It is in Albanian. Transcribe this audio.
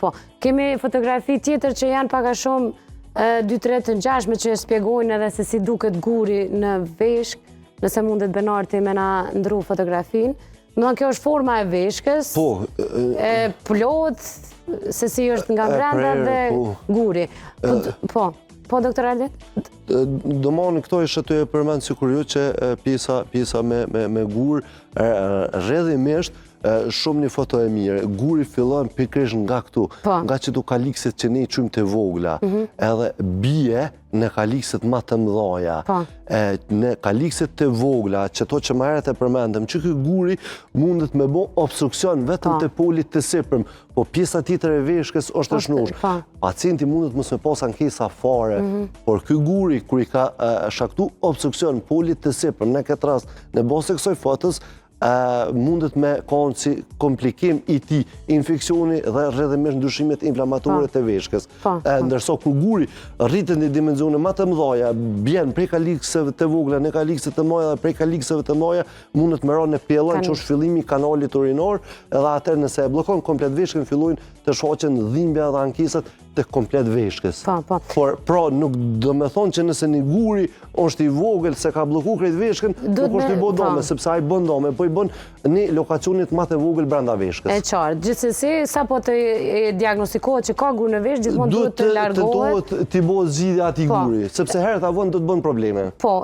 Po, kemi fotografi tjetër që janë pak a shumë 2-3 të ngjashme që shpjegojnë edhe se si duket guri në veshk, nëse mundet Benarti me na ndru fotografinë. Më thënë, kjo është forma e veshkës, Po, e plot, se si është nga E brenda prerë, dhe po. guri. Po, po, po, doktor Ardit? Domethënë këto ishe të e përmend sikur ju që e, pjesa, pjesa me, me, me gur, e, rrjedhimisht, e, shumë një foto e mirë. Guri fillon pikërisht nga këtu, Po. nga që tu kalikset që ne i quajmë të vogla, edhe bie në kalikset më të mëdhaja. Po. E, në kalikset të vogla, që to që më herët e përmendëm, që ky guri mundet me bo obstruksion vetëm Po. të polit të sipërm, po pjesa tjetër e veshkës është e Është, shnosh. po. Pacienti mundet mos me pas ankesa fare, por ky guri kur i ka e, shkaktu obstruksion polit të sipërm, në këtë rast, në bazë të kësaj fotës, e, mundet me konë si komplikim i tij infeksioni dhe rrjedhimisht ndryshimet inflamatore Po. të veshkës. Po, E, po. Ndërsa kur guri rritet në dimensione më të mëdha, bjen prej kalikseve të vogla në kalikse të mëdha dhe prej kalikseve të mëdha mundet me ra në pjellën Kan- që është fillimi i kanalit urinor, edhe atëherë nëse e bllokon komplet veshkën fillojnë të shfaqen dhimbja dhe ankesat të komplet veshkës. Po, po. Por pra nuk do me thonë që nëse një guri është i vogël se ka blloku krejt veshkën, Duhet nuk është me- i bo dome, po. sepse ai bën dome, po i bën një lokacionit më të vogël brenda veshkës. E qartë. Gjithsesi, sa po të e, diagnostikohet që ka gur në veshk, gjithmonë duhet të largohet. Tentohet t'i bëhet zgjidhja atij Po. guri, sepse herët a vonë do të bën probleme. Po.